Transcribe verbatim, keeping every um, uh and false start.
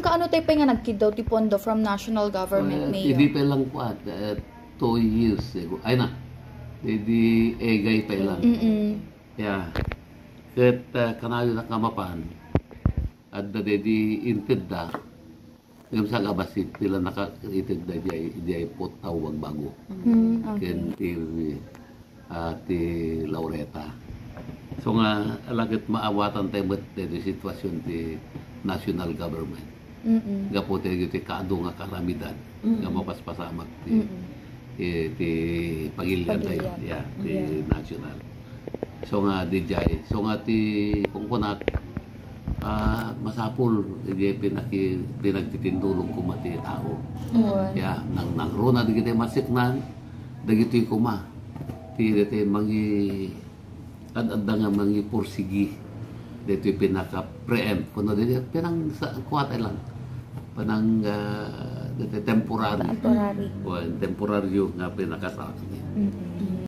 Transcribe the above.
Kaano tayo pay nga nagkiddaw ti pondo from national government, Eh, Mayor? Idi pa lang kuat, eh, two years ago. Ay na, idi egay pa lang. Mm-mm. Yeah. Ket uh, kanayon a kamapan, adda dedi intedda, ngem sa kabasit, pila naka-created da diay, diay pottaw agbago. Mm, okay. Ken ti, ah, ti Laureta. So nga, alaket maawatan tayo met ti sitwasyon ti national government. Mm-mm. Gapu tayo ti kaadu nga kalamidad, nga mapaspasamak ti, Mm-mm. ti, ti pagilian tayo. Pagilian. Yeah, ti Yeah. national. So nga, di jay. So nga, ti, kung kunak, ah, masapul, di pinaki, pinagtitindulog kuma ti tao. Uwan. Ya, nang nangruna dagiti masiknan, dagiti kuma. Ti, dagiti mangi, ad-adda nga mangipursigi. Dito pinaka-preempt. Kuno dito, pinang sa, kuwat lang. Panang, ah, dito temporary. Temporary. O, temporaryo nga pinakasakit. Mm-mm.